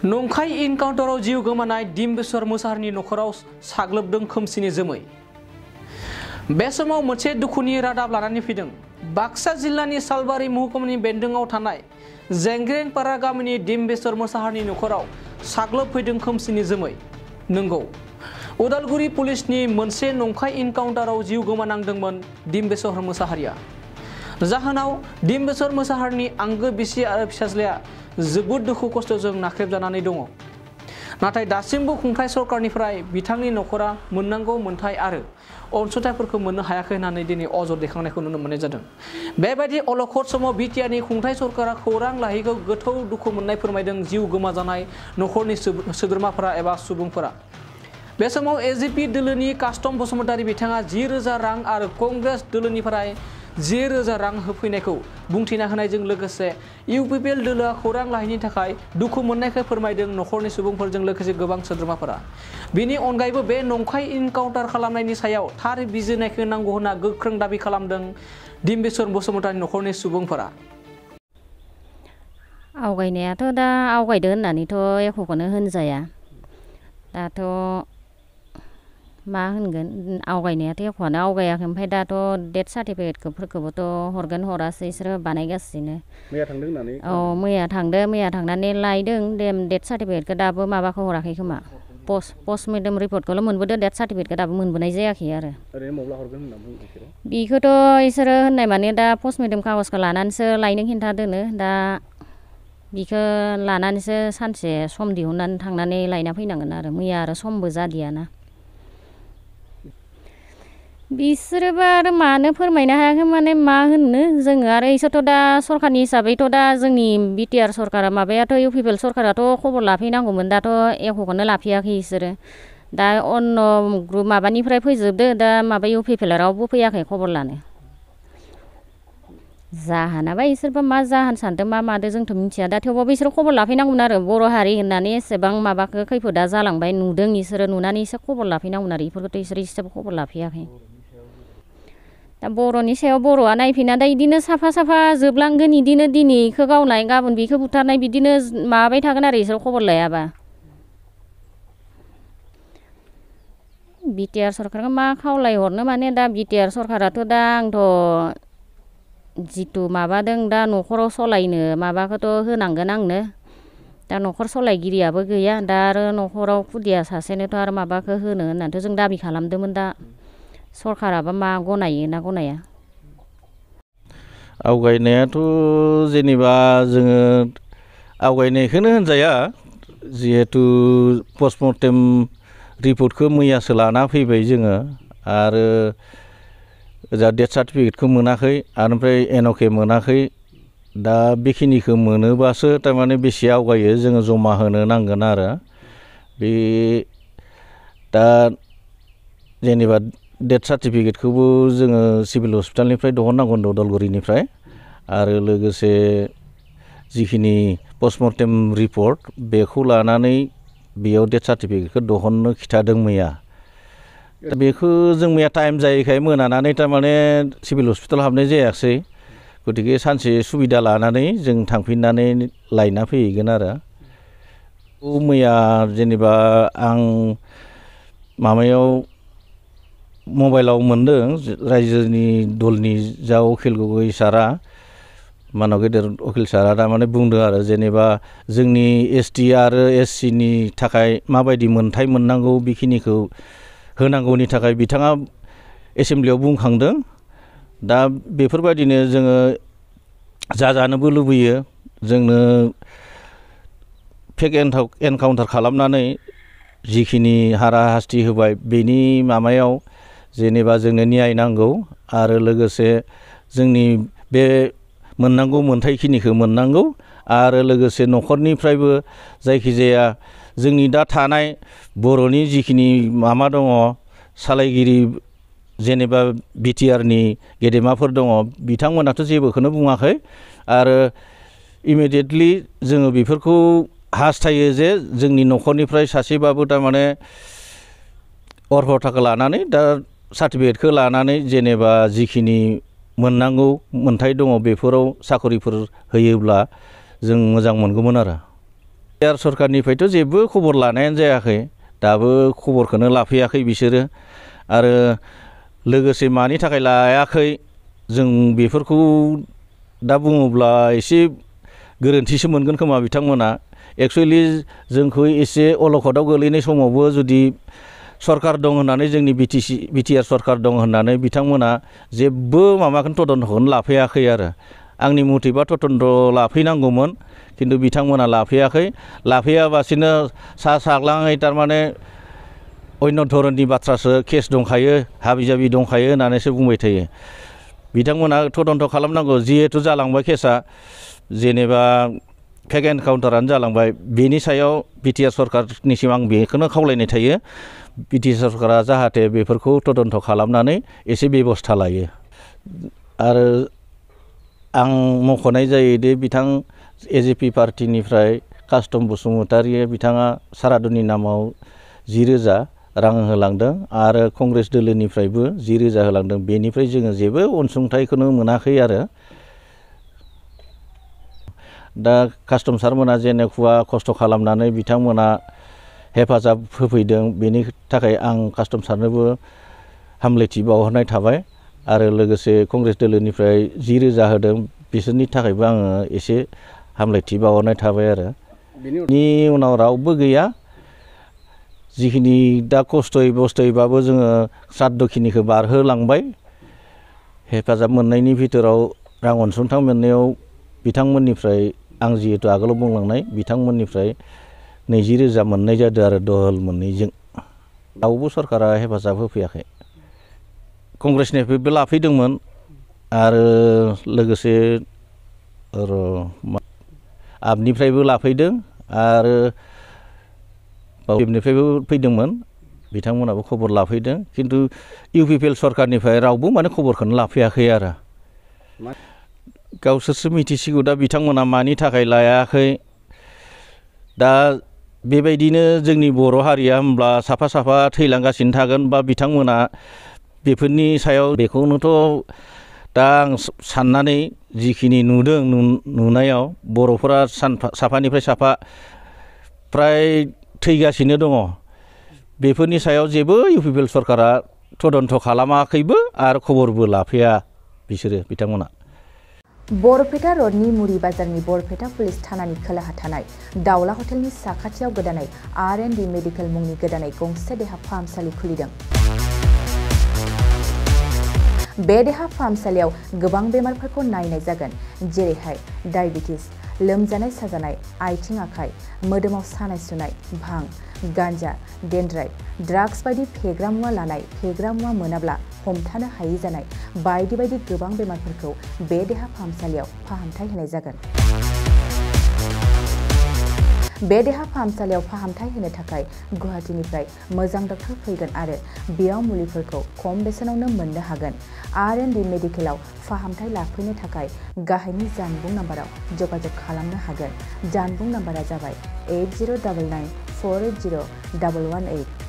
नंखाय इनकाउन्टाराव जिउ गोमानाय डिम्बेश्वर मोसाहारिनि नखराव साग्लोबदों खोमसिनि जोमै। बे समाव मोनसे दुखुनि रादाब लानानै फैदों। बाक्सा जिल्लानि सालबारि महकुमानि बेन्दोंआव थानाय जेंग्रेनपारा गामिनि डिम्बेश्वर मोसाहारिनि नखराव साग्लोबफैदों खोमसिनि जोमै। नंगौ, उदालगुरि पुलिसनि मोनसे नंखाय इनकाउन्टाराव जिउ गोमानांदोंमोन डिम्बेश्वर मोसाहारिया। जाहोनाव डिम्बेश्वर मोसाहारिनि आंगो बिसि आरो फिसाज्लाया जोबोद दुखु खस्थजों नाख्रेबजानानै दङ। नाथाय दासिमबो खुंथाय सरकारनिफ्राय बिथांनि नखरा मोननांगौ मोनथाय आरो अनसुंथाइफोरखौ मोननो हायाखै होननानै दिनै अजद दैखांनायखौ नुनो मोननाय जादों। बेबायदि अलखद समाव बिटिआरनि खुंथाय सरकारा खौरां लाहैखौ गोथौ दुखु मोननाय फोरमायदों जिउ गोमाजानाय नखरनि सोद्रोमाफोरा एबा सुबुंफोरा। बे समाव एजिपि दोलोनि कास्टम बसुमतारी बिथाङा 10,000 रां आरो कंग्रेस दोलोनिफ्राय 10,000 रां होफैनायखौ बुंथिना होनायजों लोगोसे इउपिपिएल दोलोआ खौरां लाहैनि थाखाय दुखु मोननायखौ फोरमायदों नखरनि सुबुंफोरजों लोगोसे गोबां सोद्रोमाफोरा। बेनि अनगायैबो बे नंखाय इनकाउन्टार खालामनायनि सायाव थार बिजिरनायखौ नांगौ होनना गोख्रों दाबि खालामदों डिम्बेश्वर बसुमतारी नखरनि सुबुंफोरा। आवगायनायाथ' दा आवगायदो होननानैथ' एख'खौनो होनजाया। दाथ' मा होनगोन, आवगायनायाथ' एख'आनो आवगायाखै। ओमफ्राय दाथ' डेथ सार्टिफिकेटफोरखौबोथ' हरगोन हरासै इसोरो बानायगासिनो। मैया थांदों होननानै? औ, मैया थांदो, मैया थांनानै लायदों। डेथ सार्टिफिकेटखौ दाबो माबाखौ हराखै खोमा। पस्टमर्टेम रिपर्टखौल' मोनबोदो, डेथ सार्टिफिकेटखौ दाबो मोनबोनाय जायाखै आरो। ओरैनो मब्ला हरगोन होनना बुङो बिसोरो? बेखौथ' इसोरो होननाय माने दा पस्टमर्टेम कागजखौ लानानैसो लायनो खिन्थादोनो। दा बिखौ लानानैसो सानसे सम दिहुननानै थांनानै लायना फैनांगोन आरो। मैया आरो समबो जादियाना। बिसोरोबो आरो मानो फोरमायनो हायाखै माने मा होननो जोङो आरो इसोरथ' दा सरकारनि हिसाबैथ' दा जोंनि बिटिआर सरकारा माबायाथ' इउपिपिएल सरकाराथ' खबर लाफैनांगौमोन। दाथ' एख'खौनो लाफैयाखै इसोरो। दा अन्न ग्रुप माबानिफ्राय फैजोबदो, दा माबा इउपिपिएल रावबो फैयाखै खबर लानो। जाहोनाबा इसोरबा मा जाहोन सानदों मा मादो जोंथ' मिथिया। दा थेवबाबो इसोरो खबर लाफैनांगौमोन आरो। बर' हारि होननानै एसेबां माबाखौ खैफोदा जालांबाय नुदों इसोरो, नुनानै एसे खबर लाफैनांगौमोन आरो। बेफोरखौथ' इसोरो एसेबो खबर लाफैयाखै। दा बर'नि सायाव बर'आ नायफिना दा इदिनो साफा साफा जोबलांगोन, इदिनो दिनै इखौ गावनाय गाबोन बेखौ बुथारनाय बिदिनो माबाबाय थागोन आरो इसोर खबर लायाबा। बिटिआर सरकारखौ मा खावलायहरनो माने दा बिटिआर सरकाराथ' दा आंथ' जिथु माबादों दा न'खराव सलायनो माबाखौथ' होनांगोन आंनो। दा न'खर सलायगिरियाबो गैया। दा आरो न'खराव खुदिया सासेनोथ' आरो माबाखौ होनो होननानैथ' जों दाबि खालामदोंमोन। दा सरकाराबा मा गनायो ना गनाया? आवगायनायाथ' जेनेबा जोङो आवगायनायखौनो होनजाया, जिहेथु पस्टमर्टेम रिपर्टखौ मैयासो लाना फैबाय जोङो। आरो जा डेथ सार्टिफिकेटखौ मोनाखै, ओमफ्राय एनअके मोनाखै। दा बेखिनिखौ मोनोबासो थारमाने बेसे आवगायो जोङो जमा होनो नांगोन आरो। बे दा जेनेबा डेथ सार्टिफिकेटखौबो जोङो सिभिल हस्पिटालनिफ्राय दिहुननांगौ होनदों, उदालगुरिनिफ्राय। आरो लोगोसे जिखिनि पस्टमर्टेम रिपर्ट बेखौ लानानै बेयाव डेथ सार्टिफिकेटखौ दिहुननो खिथादों मैया। दा बेखौ जों मैया टाइम जायैखाय मोनानानै थारमाने सिभिल हस्पिटाल हाबनाय जायासै। गतिके सानसे सुबिदा लानानै जों थांफिननानै लायना फैहैगोन आरो। मैया जेनेबा आं माबायाव मबाइलाव मोनदों, रायजोनि दलनि जा उकिल गगৈ सारा, मानव गेदेर उकिल सारा थारमाने बुंदों आरो जेनेबा जोंनि एसटि आरो एससिनि थाखाय माबायदि मोनथाय मोननांगौ बेखिनिखौ होनांगौनि थाखाय बिथाङा एसेमब्लियाव बुंखांदों। दा बेफोरबायदिनो जोङो जाजानोबो लुबैयो। जोंनो फेक एनकाउन्टार खालामनानै जिखिनि हारा हास्ति होबाय बेनि माबायाव जेनेबा जोंनो न्याय नांगौ। आरो लोगोसे जोंनि बे मोननांगौ मोनथायखिनिखौ मोननांगौ। आरो लोगोसे न'खरनिफ्रायबो जायखिजाया जोंनि दा थानाय बर'नि जिखिनि माबा दङ, सालायगिरि जेनेबा बिटिआरनि गेदेमाफोर दङ, बिथांमोनाथ' जेबोखौनो बुङाखै। आरो इमिडियेटलि जोङो बेफोरखौ हास्थायो जे जोंनि न'खरनिफ्राय सासेबाबो थारमाने अर्हथाखौ लानानै दा सार्टिफिकेटखौ लानानै जेनेबा जिखिनि मोननांगौ मोनथाय दङ बेफोराव साखरिफोर होयोब्ला जों मोजां मोनगौमोन आरो। बिटिआर सरकारनिफ्रायथ' जेबो खबर लानायानो जायाखै दाबो खबरखौनो लाफैयाखै बिसोरो आरो लोगोसे मानि थाखाय लायाखै जों बेफोरखौ दा बुङोब्ला एसे गोरोन्थिसो मोनगोन खोमा बिथांमोना एक्सुवेलि जोंखौ एसे अलखदाव गोलैनाय समावबो जुदि सरकार दं होननानै जोंनि बिटिआर सरकार दं होननानै बिथांमोना जेबो माबाखौनो तदन्तखौनो लाफैयाखै आरो आंनि मथेबा तदन्त लाफैनांगौमोन खिन्थु बिथांमोना लाफैयाबासिनो सा साग्लाङै थारमाने अन्य धरननि बाथ्रासो केस दंखायो हाबि जाबि दंखायो होननानैसो बुंबाय थायो बिथांमोना तदन्त खालामनांगौ जिहेतु जालांबाय केसा जेनेबा फेक एनकाउन्टारानो जालांबाय बेनि सायाव बिटिआर सरकारनिसिम आं बेखौनो खावलायनाय थायो बिटिआर सरकारा जाहाथे बेफोरखौ तदन्त खालामनानै एसे बेबस्था लायो आरो आं मख'नाय जायोदि बिथां एजिपि पार्टिनिफ्राय कास्टम बसुमतारी बिथाङा सारादुनि नामाव 10,000 रां होलांदों आरो कंग्रेस दोलोनिफ्रायबो 10,000 होलांदों बेनिफ्राय जोङो जेबो अनसुंथाइखौनो मोनाखै आरो दा कास्टम सारमोना जेनेखुवा खस्थ' खालामनानै बिथांमोना हेफाजाब होफैदों बेनि थाखाय आं कास्टम सारनोबो हामलायथि बावहरनाय थाबाय आरो लोगोसे कंग्रेस दोलोनिफ्राय 10,000 होदों बिसोरनि थाखायबो आङो एसे हामलायथि बावहरनाय थाबाय आरो बेनि उनाव रावबो गैया जिखिनि दा खस्थ'यै बस्थ'यैबाबो जोङो श्राद्धखिनिखौ बारहोलांबाय हेफाजाब मोननायनि भितराव रां अनसुंथाइ मोननायाव बिथांमोननिफ्राय आं जिहेतु आगोलाव बुंलांनाय बिथांमोननिफ्राय 20,000 मोननाय जादों आरो दहल मोननैजों रावबो सरकारा हेफाजाब होफैयाखै कंग्रेसनिफ्रायबो लाफैदोंमोन आरो लोगोसे आपनिफ्रायबो लाफैदों आरो बेनिफ्रायबो फैदोंमोन बिथांमोनाबो खबर लाफैदों खिन्थु इउपिपिएल सरकारनिफ्राय रावबो माने खबरखौनो लाफैयाखै आरो गावसोरसो मिथिसिगौ दा बिथांमोना मानि थाखाय लायाखै दा बेबायदिनो जोंनि बर' हारिया होमब्ला साफा साफा थैलांगासिनो थागोन बा बिथांमोना बेफोरनि सायाव बेखौनोथ' दा आं साननानै जिखिनि नुदों नुनायाव बर'फोरा साफानिफ्राय साफा प्राय थैगासिनो दङ बेफोरनि सायाव जेबो इउपिपिएल सरकारा तदन्त खालामाखैबो आरो खबरबो लाफैया बिसोरो बिथांमोना बरपेटा रडनि मुरि बाजारनि बरपेटा पुलिस थानानि खोलाहा थानाय दावला हटेलनि साखाथियाव गोदानै R&D मेडिकेल मुंनि गोदानै गंसे देहा फाहामसालि खुलिदों बे देहा फाहामसालियाव गोबां बेमारफोरखौ नायनाय जागोन जेरैहाय डायबिटिस लोमजानाय साजानाय आथिं आखाइ मोदोमाव सानाय सुनाय भां गान्जा डेन्ड्राइट ड्राग्स बायदि फेग्रा मुवा लानाय फेग्रा मुवा मोनाब्ला हमथानो हायै जानाय बायदि बायदि गोबां बेमारफोरखौ बे देहा फाहामसालियाव फाहामथाय होनाय जागोन बे देहा फाहामसालियाव फाहामथाय होनो थाखाय गुवाहाटीनिफ्राय मोजां डक्टर फैगोन आरो बेयाव मुलिफोरखौ खम बेसेनावनो मोननो हागोन R&D मेडिकेलाव फाहामथाय लाफैनो थाखाय गाहायनि जानबुं नाम्बाराव जगाजग खालामनो हागोन जानबुं नाम्बारा जाबाय 8099 480 118